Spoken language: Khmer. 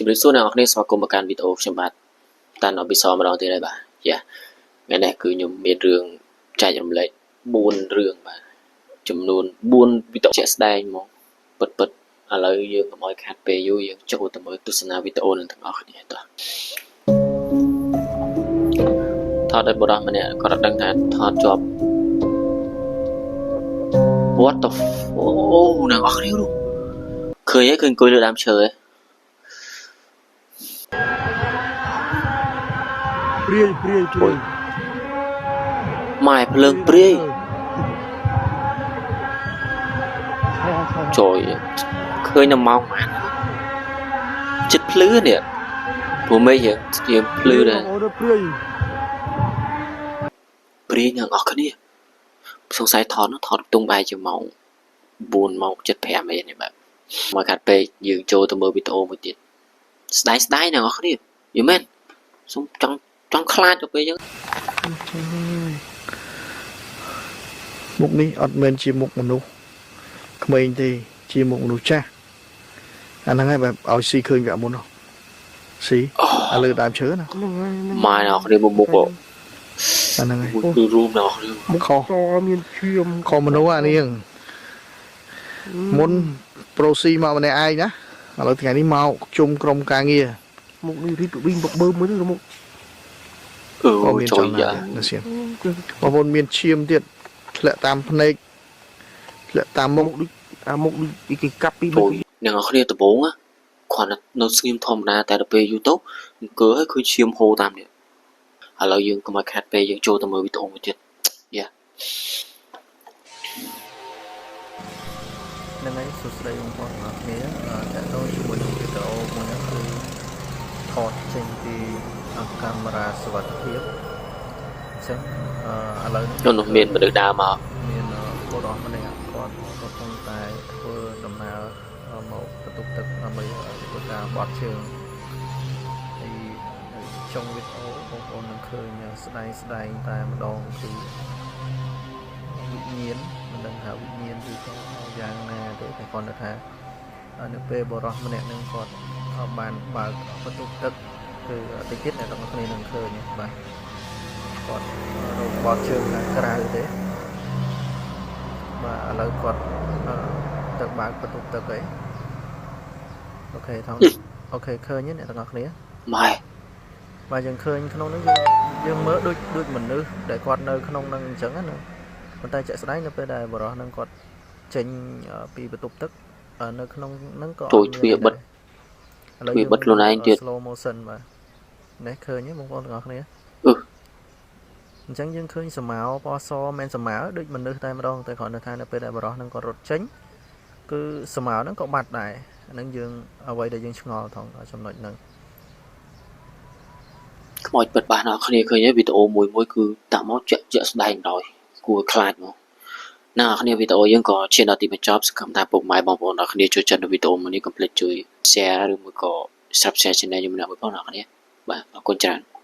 ជម្រាបសួរអ្នកនរគ្នាស្វាគមន៍មកកាន់វីដេអូខ្ញុំបាទតាន់អភិសរម្ដងទៀតហើយបាទយ៉ាថ្ងៃនេះគឺខ្ញុំមានរឿងចែករំលែក4រឿងបាទចំនួន4វីដេអូជាក់ស្ដែងមកពិតពិតឥឡូវយើងកុំឲ្យខាត់ពេលយូរយើងចូលទៅមើលទស្សនាវីដេអូនឹងទាំងអស់គ្នាតោះថតឲ្យបុរសម្នាក់គាត់អត់ដឹងថាថតជាប់ What the អូអ្នកនរគ្នានោះឃើញហើយឃើញអង្គុយលើដើមឈើហ៎ ព្រាយព្រាយព្រាយ ម៉ែភ្លើងព្រាយចូលឃើញនៅម៉ោងប៉ុន្មានចិត្តភ្លឺនេះព្រោះមេឃយើងយើងភ្លឺដែរ អូនព្រាយ ព្រាយអ្នកនរគ្នាសង្ស័យថតនោះថតទងបែរជាម៉ោង4ម៉ោង75អីនេះបាទមកខាត់ពេកយើងចូលទៅមើលវីដេអូមួយទៀតស្ដាយស្ដាយអ្នកនរគ្នាយល់មែនសូមចង់ចង់ខ្លាចទៅពេលអញ្ចឹង មុខនេះអត់មែនជាមុខមនុស្សក្មេងទេជាមុខមនុស្សចាស់អាហ្នឹងហើយបែបឲ្យស៊ីឃើញវគ្គមុនហ៎ស៊ីអាលើដើមឈើណា ហ្នឹងហើយ ម៉ែអ្នកនរគ្នាមុខមុខ អាហ្នឹងហើយ គឺរួមអ្នកនរគ្នា មុខ ខុស សមានឈាម ខុសមនុស្សអានាងមុនប្រូស៊ីមកម្នាក់ឯងណាឥឡូវថ្ងៃនេះមកជុំក្រុមការងារ មុខនេះរីបវិញបុកបើមួយនេះមុខ អឺ ក៏មាន ចូល ចលនា យ៉ា នៅសៀមបងប្អូនមានឈាមទៀតធ្លាក់តាមភ្នែកធ្លាក់តាមមុខ មុខដូចអាមុខដូចគេកាប់ពី ចូលអ្នកនរគ្នាដំបងគ្រាន់តែនៅស្ងៀមធម្មតាតែដល់ពេលយូរទៅអង្គើឲ្យឃើញឈាមហូរតាមនេះឥឡូវយើងកុំឲ្យខាត់ពេលយើងចូលទៅមើលវីដេអូមួយទៀតយ៉ា ហ្នឹងហើយសួស្តីបងប្អូនទាំងអស់គ្នាតើតើជាមួយនឹងវីដេអូមួយហ្នឹងគឺថតចេញពីកាមេរ៉ាសុវត្ថិភាពអញ្ចឹងឥឡូវនេះ នោះមានមនុស្សដើរមក មានបុរសម្នាក់គាត់កំពុងតែធ្វើដំណើរមកបន្ទប់ទឹកដើម្បីធ្វើការបត់ជើងហើយនៅចុងវីដេអូបងប្អូននឹងឃើញស្ដែងស្ដែងតែម្ដងគឺវិញ្ញាណមិនដឹងថាវិញ្ញាណឬក៏យ៉ាងណាទេតែគាត់នៅថានៅពេលបុរសម្នាក់នឹងគាត់បានបើកបន្ទប់ទឹកគឺតិចទៀតអ្នកទាំងអស់គ្នានឹងឃើញបាទគាត់រកបត់ជើងខាងក្រៅទេបាទឥឡូវគាត់ទៅបើកបន្ទប់ទឹកអីអូខេថងអូខេឃើញទេអ្នកទាំងអស់គ្នា ម៉ែ បាទយើងឃើញក្នុងហ្នឹងយើងមើលដូចមនុស្សដែលគាត់នៅក្នុងហ្នឹងអញ្ចឹងណាប៉ុន្តែជាក់ស្ដែងនៅពេលដែលបរិះហ្នឹងគាត់ចេញពីបន្ទប់ទឹកនៅក្នុងហ្នឹងក៏ ជួយទ្វារបិទ ឥឡូវ ទ្វារបិទខ្លួនឯងទៀត slow motion បាទនេះឃើញទេបងប្អូនទាំងអស់គ្នា អឺ អញ្ចឹងយើងឃើញសមោពណ៌សមិនសមោដូចមនុស្សតែម្ដងតែគ្រាន់តែថានៅពេលដែលបរិះហ្នឹងគាត់រត់ចេញគឺសមោហ្នឹងក៏បាត់ដែរអាហ្នឹងយើងអ្វីដែលយើងឆ្ងល់ថងចំណុចហ្នឹង ខ្មោចពិតបាទអ្នកនរគ្នាឃើញទេវីដេអូមួយមួយគឺដាក់មកជាក់ជាក់ស្ដែងដល់គួរឲ្យខ្លាចមកអ្នកនរគ្នាវីដេអូយើងក៏ឈានដល់ទីបញ្ចប់សង្ឃឹមថាពុកម៉ែបងប្អូនអ្នកគ្នាចូលចិត្តនៅវីដេអូមួយនេះកុំភ្លេចជួយ share ឬមួយក៏ subscribe channel ខ្ញុំម្នាក់មួយផងអ្នកនរគ្នាបាទអរគុណច្រើន។